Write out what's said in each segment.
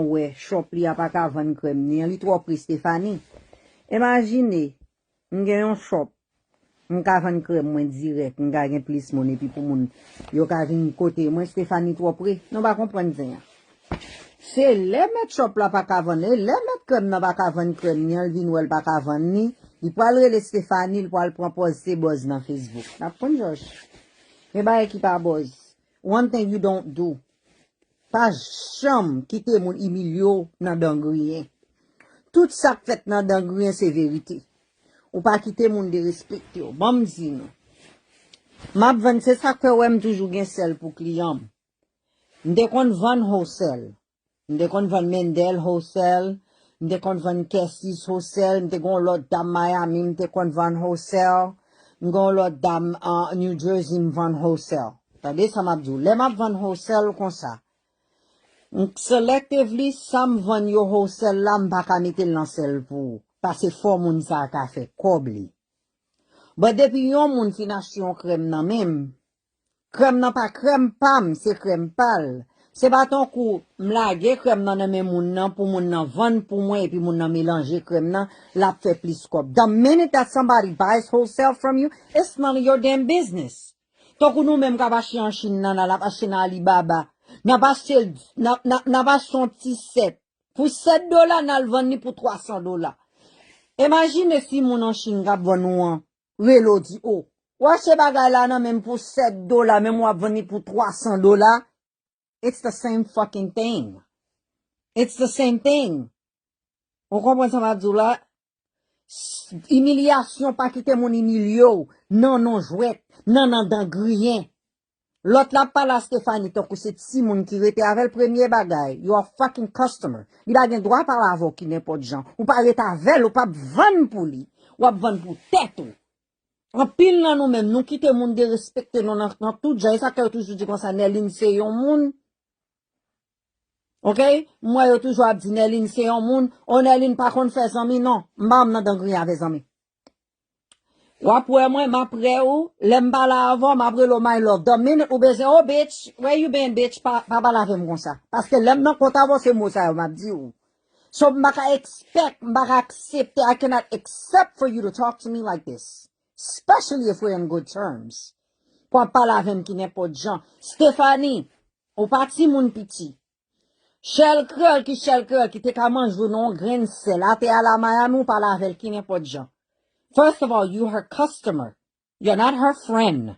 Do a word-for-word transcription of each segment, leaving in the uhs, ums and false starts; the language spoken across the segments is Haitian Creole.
wè shop li a pa ka vann krèm ni an, li twò pre Stephanie. Imajine, m gen yon shop, m ka vann krèm mwen dirèk, m ka gen plis moun epi pou moun yo ka vin kote mwen, Stephanie twò pre. Nou pa konprann zen an. Se lè mèt shop la pa ka vann, e lè mèt krèm nan pa ka vann krèm ni an, l vin wè l pa ka vann ni, li pral rele Stephanie, li pral pran pòz se buzz nan Facebook. N ap konn Jòj. Gen bagay ki pa buzz. One thing you don't do. Pa janm kite moun imilye w nan dan griyen. Tout sa k fèt nan dan griyen se verite. Ou pa kite moun derespekte w. Ban m di nou. M ap vann, se sa k fè w wè m toujou gen sèl pou kliyan m. M te konn vann wholesale. M te konn vann Mendel wholesale. M te konn vann Casey's wholesale. M te gen yon lòt dam Miami, m te konn vann wholesale. M gen yon lòt dam an New Jersey, m vann wholesale. Tande sa m ap di w. Lè m ap vann wholesale konsa, m selectively, sa m vann yo wholesale la, m pa ka mete l nan sèl pou ou. Paske fò moun sa a ka fè kòb li. But depi yon moun fin achte yon krèm nan men m, krèm nan pa krèm pa m, se krèm pa l. Se pa tankou m lage krèm nan nan men moun nan pou moun nan vann pou mwen epi moun nan melanje krèm nan, l ap fè plis kòb. The minute that somebody buys wholesale from you, it's none of your damn business. Tankou nou menm k ap achte an Chin nan, n al ap achte nan Alibaba. N ap achte, n ap, n ap, n ap achte yon ti sèt. Pou sèt dola, n al vann li pou twa san dola. Imajine si moun an Chin k ap vann ou an rele w di, o, w achte bagay la nan men m pou sèt dola, men w ap vann li pou twa san dola. It's the same fucking thing. It's the same thing. Ou konprann sa m ap di w la? S- Imilyasyon, pa kite moun imilye w. Non, non, jwèt. Non, non, dan griyen. Lòt la ap pale a Stephanie tankou se timoun ki rete avè l, premye bagay, you are fucking customer. Li pa gen dwa pale avè w ki nenpòt jan. Ou pa rete avè l, ou p ap vann pou li. W ap vann pou tèt ou. Anpil nan nou menm, nou kite moun derespekte nou nan, nan tout jan. E sa k fè yo toujou di konsa, Nerline se yon moun. Ok? M wè yo toujou ap di Nerline se yon moun. O, Nerline pa konn fè zanmi, non. M pa nan dan griyen avè zanmi. W ap wè mwen, m ap rè ou. Lè m pale avè w, m ap rele w my love. The minute ou bezwen, oh bitch, where you been, bitch? Pa, pa pale avè m konsa. Paske lè m nan kont avè w, se mo sa yo m ap di w. So, m pa ka expect, m pa ka aksepte, I cannot accept for you to talk to me like this. Especially if we're in good terms. Pou w ap pale avè m ki nenpòt jan. Stephanie, ou pa timoun piti. Shell Kreyòl ki Shell Kreyòl ki te ka manje w nan yon grenn sèl atè a la Miami, ou pale avè l ki nenpòt jan. First of all, you her customer. You're not her friend.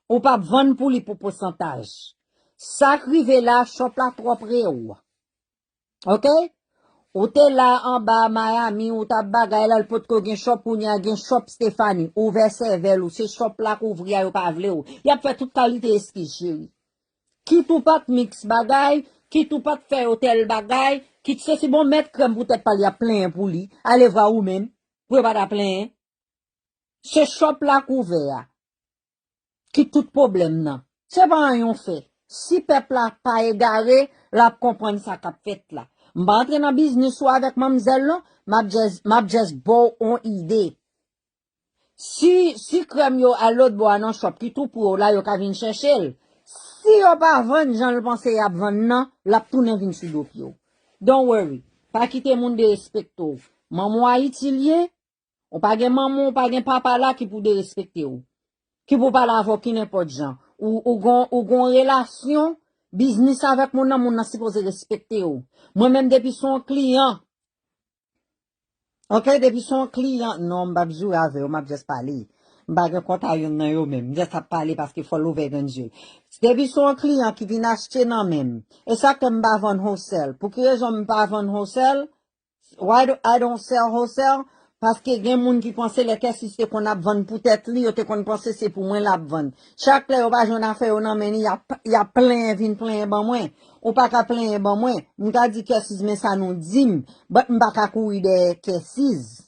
Ou p ap vann pou li pou pousantaj. Sa k rive la, shop la twò pre w. Ok? Ou te la anba Miami, ou t ap bagay la, l potko gen shop, kounye a gen shop Stephanie. Ouvè sèvèl ou, se shop la k ouvri a, yo pa vle w. Y ap fè tout kalite eskiz, cheri. Kit ou pa t miks bagay, kit ou pa t fè yo tèl bagay, kit se si bon mèt krèm pou tèt pa l, y ap plenyen pou li. Ale vwa ou menm, pou yo pa ta plenyen. Se shop la k ouvè a ki tout pwoblèm nan. Se pa anyen w fè. Si pèp la pa egare, l ap konprann sa k ap fèt la. M pa antre nan biznis ou avèk manmzèl non, m ap just, m ap just ba w yon ide. Si, si krèm yo al lòt bò a nan shop ki tou pre w la, yo ka vin chèche l. Si yo pa vann jan l panse y ap vann nan, l ap tounen vin sou do pye w. Don't worry. Pa kite moun derespekte w. Manman w Ayiti l ye, ou pa gen manman, ou pa gen papa la ki pou derespekte w. Ki pou pale avè w ki nenpòt jan. Ou, ou gon, ou gon relasyon, biznis avèk moun nan, moun nan sipoze respekte w. Mwen menm depi se yon kliyan, ok, depi se yon kliyan, non, m p ap joure avè w, m ap just pale. M pa gen kont a youn nan yo menm, m just ap pale paske fò l ouvè grenn je l. Depi se yon kliyan ki vin achte nan men m, e sa k fè m pa vann wholesale. Pou ki rezon m pa vann wholesale? Why do, I don't sell wholesale? Paske gen moun ki panse lè Kèsis te konn ap vann pou tèt li, yo te konn panse se pou mwen l ap vann. Chak lè yo pa jwenn afè yo nan men li, y ap, y ap plenyen, vin plenyen ban mwen. Ou pa ka plenyen ban mwen. M ka di Kèsis, men sa nou di m, but m pa ka kouri dèyè Kèsis.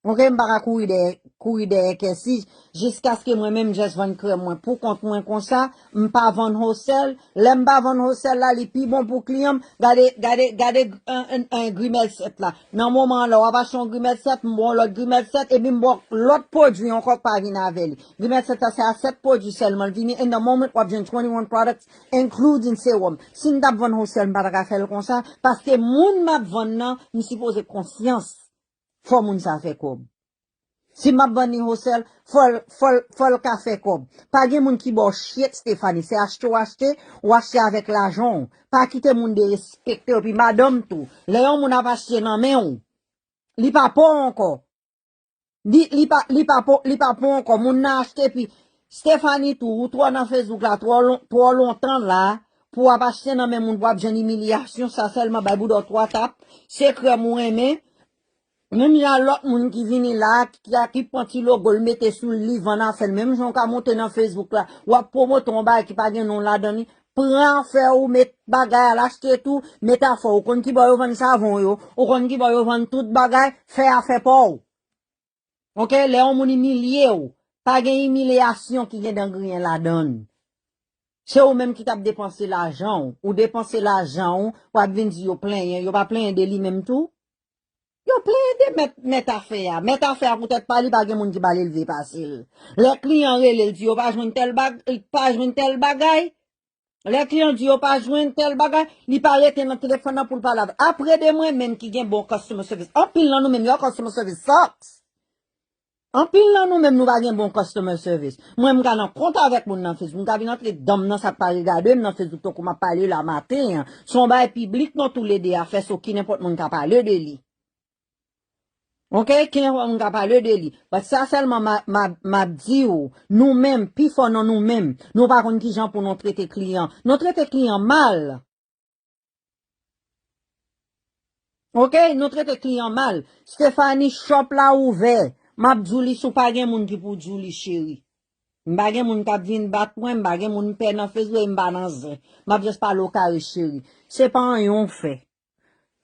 Ok, m pa ka kouri dèyè, kouri dèyè kèsi, jiskaske mwen menm just vann krèm mwen pou kont mwen konsa, m pa vann wholesale. Lè m pa vann wholesale la, li pi bon pou kliyan m. Gade, gade, gade, en, en, en, Grimèl sèt la. Nan moman an la, w ap achte yon Grimèl sèt, m ba w lòt Grimèl sèt, epi m ba w lòt pwodui ankò k pa vin avè li. Grimèl sèt la, se a sèt pwodui sèlman l vini, and the moment w ap jwenn twenty-one products, including serum. Si m t ap vann wholesale, m pa ta ka fè l konsa, paske moun m ap vann nan, m sipoze konsyans. Fò moun sa fè kòb. Si m ap vann li wholesale, fò l, fò l, fò l ka fè kòb. Pa gen moun ki ba w shit, Stephanie. Se achte w achte, ou achte avèk lajan w. Pa kite moun derespekte w. Epi madanm tou, lè yon moun ap achte nan men w, li pa pa w ankò. Li, li pa, li pa pa w, li pa pa w ankò. Moun nan achte, epi Stephanie tou, ou twò nan Facebook la, twò lon-, twò lontan la, pou w ap achte nan men moun, pou w ap jwenn imilyasyon, sa sèlman bay bouda w twa tap, se krèm ou renmen. Menm jan lòt moun ki vini la, ki, ki pran ti logo l mete sou l, li vann afè l. Menm jan w ka monte nan Facebook la, w ap pwomote yon bagay ki pa gen non ladan li. Pran afè ou, met bagay al achte tou, met afè w. Ou konn ki bò yo vann savon yo, ou konn ki bò yo vann tout bagay, fè afè pa w. Ok, lè yon moun imilye w, pa gen imilyasyon ki gen dan griyen ladan l. Se ou menm ki t ap depanse lajan w. Ou depanse lajan w, w ap vin di yo plenyen. Yo pa plenyen de li menm tou? Yo plenyen de mèt, mèt afè a. Mèt afè a poutèt pa li, pa gen moun ki ba l elve pase l. Lè kliyan rele l, di yo pa jwenn tèl bag-, pa jwenn tèl bagay. Lè kliyan di yo pa jwenn tèl bagay, li pa rete nan telefòn nan pou l pale avè. Apre de mwen menm ki gen bon customer service. Anpil nan nou menm yo, customer service sucks. Anpil nan nou menm nou pa gen bon customer service. Mwen m ka nan kont avèk moun nan Facebook, m ka vin antre dan m nan sa k pa regade m nan Facebook tankou m ap pale la maten an. Se yon bagay piblik nou toulede a fè, so ki nenpòt moun ka pale de li. Ok, ki nenpòt moun ka pale de li. But sa sèlman m a, m a, m ap di w, nou menm, pifò nan nou menm, nou pa konn kijan pou nou trete kliyan. Nou trete kliyan mal. Ok, nou trete kliyan mal. Stephanie, shop la ouvè. M ap di w li si w pa gen moun ki pou di w li cheri. M pa gen moun k ap vin bat mwen, m pa gen moun m pè nan Facebook, e m pa nan zen. M ap just pale w kare cheri. Se pa anyen w fè.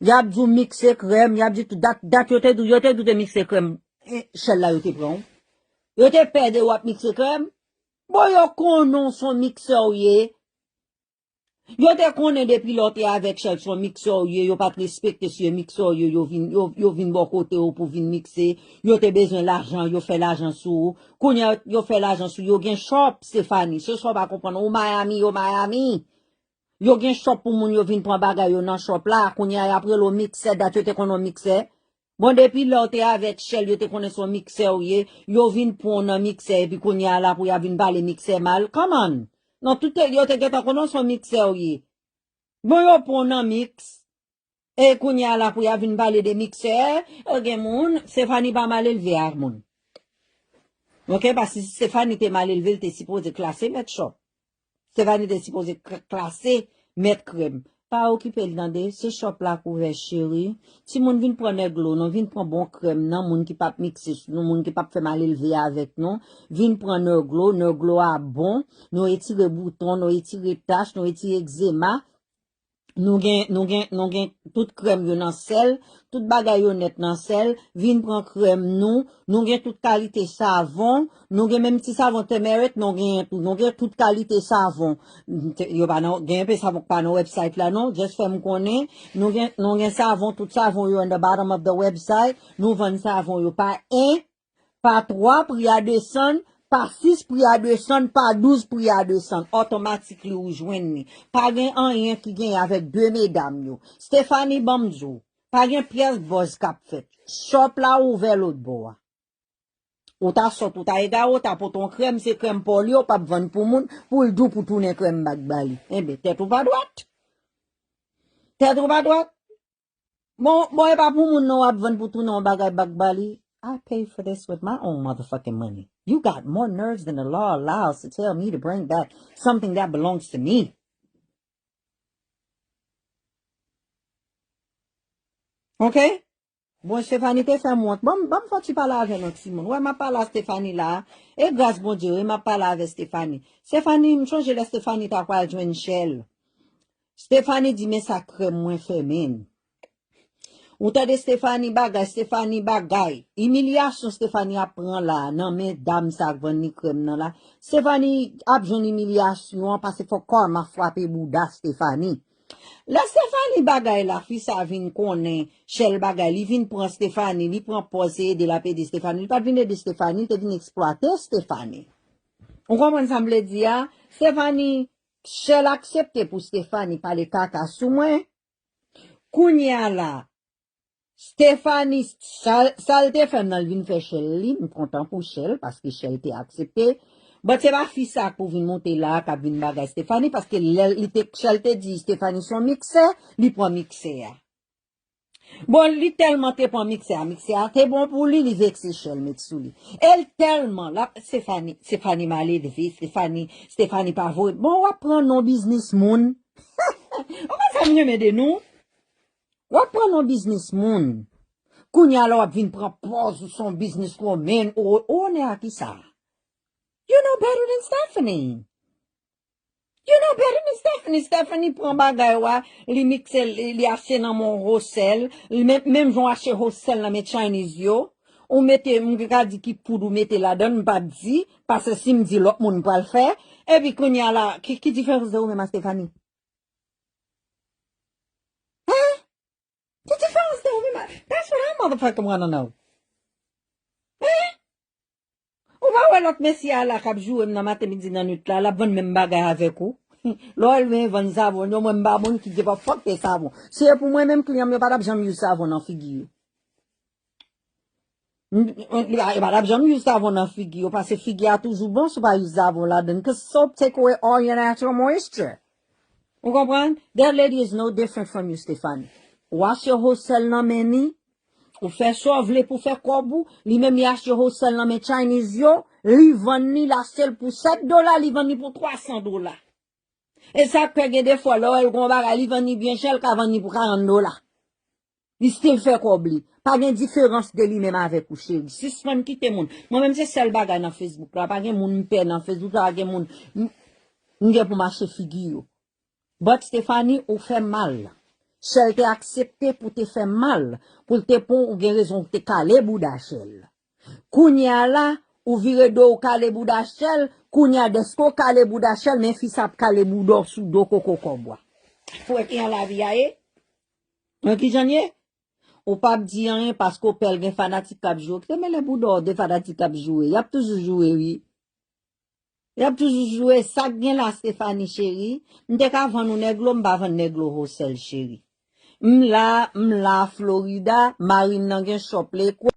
Y ap di w mikse krèm, y ap di tout dat, dat yo te di w, yo te di w te mikse krèm. E, Shell la yo te pran w. Yo te pè de w ap mikse krèm. Bon, yo konnen w se yon miksè w ye. Yo te konnen depi lè w te avèk Shell se yon miksè w ye, yo pa t respekte se yon miksè w ye, yo vin, yo, yo vin bò kote w pou vin mikse. Yo te bezwen lajan, yo fè lajan sou ou. Kounye a, yo fè lajan sou, yo gen shop, Stephanie. Se sa w pa konprann. Ou Miami, yo Miami. Yo gen shop pou moun yo vin pran bagay yo nan shop la. Kounye a, y ap rele w miksè, dat yo te konnen w miksè. Bon, depi lè w te avèk Shell, yo te konnen se yon miksè w ye, yo vin pran w nan miksè, epi kounye a la pou y ap vin pale miksè mal. Come on! Non, tout te, yo te gentan konnen se yon miksè w ye. Bon, yo pran w nan miks, e kounye a la pou y ap vin pale de miksè, e gen moun, Stephanie pa mal elve ak moun. Ok, paske si Stephanie te mal elve, l te sipoze klase mèt shop. Stephanie te sipoze k-, klase mèt krèm. Pa okipe l tande, se shop la k ouvè cheri. Timoun vin pran nèglo, non, vin pran bon krèm nan, moun ki p ap mikse sou nou, moun ki p ap fè mal elve avèk nou. Vin pran nèglo, nèglo a bon, nou retire bouton, nou retire tach, nou retire egzema. Nou gen, nou gen, nou gen tout krèm yo nan Shell, tout bagay yo nèt nan Shell, vin pran krèm nou, nou gen tout kalite savon, nou gen menm ti savon turmeric, nou genyen tou, nou gen tout kalite savon. Te-, yo pa nan, gen enpe savon k pa nan website la non, just fè m konnen, nou gen, nou gen savon, tout savon yo in the bottom of the website, nou vann savon yo pa en, pa twa, pri a desann, pa sis, pri a desann, pa douz, pri a desann. Otomatikli ou jwenn li. Pa gen anyen ki genyen avèk de medam yo. Stephanie, ban m di w, pa gen pyès buzz k ap fèt. Shop la ouvè lòt bò a. Ou ta sòt, ou ta egare, ou ta pote yon krèm, se krèm pa w li, ou p ap vann pou moun, pou l di w pou tounen krèm bak ba li. Enben, tèt ou pa dwat. Tèt ou pa dwat. Bon, bon, e pa pou moun nan w ap vann pou tounen yon bagay bak ba li. I pay for this with my own motherfucking money. You got more nerves than the law allows to tell me to bring back something that belongs to me. Ok? Bon, Stephanie te fè m wont. Bon, ban m fè ti pale avè nou timoun. Wè, m ap pale a Stephanie la. E gras Bondye, wi, m ap pale avè Stephanie. Stephanie, m sonje lè Stephanie ta pral jwenn Shell. Stephanie di, men sa krèm mwen fè, men. Ou tande Stephanie bagay, Stephanie bagay. Imilyasyon Stephanie ap pran la, nan men dam sa k vann li krèm nan la. Stephanie ap jwenn imilyasyon an, paske fòk karma frape bouda Stephanie. Lè Stephanie bagay la, fi sa vin konnen Shell bagay, li vin pran Stephanie, li pran pòz se ede l ap ede Stephanie. Li pa t vin ede Stephanie, li te vin eksplwate Stephanie. Ou konprann sa m vle di a? Stephanie, Shell aksepte pou Stephanie pale kaka sou mwen. Kounye a la, Stephanie, sa, sa l te fè m nan, l vin fè Shell li, m kontan pou Shell, paske Shell te aksepte. But se pa fi sa pou vin monte la, k ap vin bagay Stephanie, paske lè li te, Shell te di Stephanie se yon miksè, li pran miksè a. Bon, li tèlman te pran miksè a, miksè a te bon pou li, li vekse Shell met sou li. E l tèlman, la, Stephanie, Stephanie maledve, Stephanie, Stephanie pa voye. Bon, w ap pran non biznis moun. Ou konn sa m renmen de nou? W ap pran non biznis moun. Kounye a la w ap vin pran pòz ou se yon biznis woman, ou, ou onè a kisa? You know better than Stephanie. You know better than Stephanie. Stephanie pran bagay ou a, li mikse, li, li achte nan men wholesale, li menm, menm jan w achte wholesale nan men Chinese yo, ou mete, m ka di ki poud ou mete ladan l, m p ap di, paske si m di lòt moun pral fè, epi kounye a la, ki, ki diferans de ou menm a Stephanie? Hein? Ki diferans de ou menm a, that's what I motherfucking wanna know. Hein? Ou pa wè lòt mesye a la k ap joure m nan maten, midi, nan nwit la, l ap vann menm bagay avèk ou? Lè w al vann savon, yo mwen m pa moun ki give a fuck de savon. Si e pou mwen menm, kliyan m yo pa t ap janm use savon nan figi yo. M, m, yo pa t ap janm use savon nan figi yo, paske figi a toujou bon si w pa use savon ladan l, 'cause soap take away all your natural moisture. Ou konprann? That lady is no different from you, Stephanie. Ou achte wholesale nan men ni, ou fè sa w vle pou fè kòb ou, li menm li achte wholesale nan men Chinese yo, li vann ni, l achte l pou sèt dola, li vann ni pou twa san dola. E sa k fè gen de fwa, lè w wè l gon bagay, li vann ni byen chè, l ka vann ni pou karant dola. Li still fè kòb li. Pa gen diferans de li menm avèk ou, cheri. Sispann kite moun. Mwen menm se sèl bagay nan Facebook la. Pa gen moun m pè nan Facebook la, pa gen moun m, m gen pou m mache figi yo. But Stephanie, ou fè mal. Shell te aksepte pou te fè mal. Pou l te pon, ou gen rezon, ou te kale bouda Shell. Kounye a la, ou vire do, ou kale bouda Shell. Kounye a, dèske ou kale bouda Shell, men fi sa ap kale bouda w sou do koko kòb ou a. Fwèt e an lavi a ye. Mwen ki jan ye? Ou p ap di anyen paske w pè l gen fanatik k ap joure. Kite mele bouda w de fanatik k ap joure. Y ap toujou joure, wi. Y ap toujou joure. Sa k gen la, Stephanie cheri? M te ka vann ou nèglo, m pa vann nèglo wholesale, cheri. M la, m la Florida, mari m nan gen shop lekwa.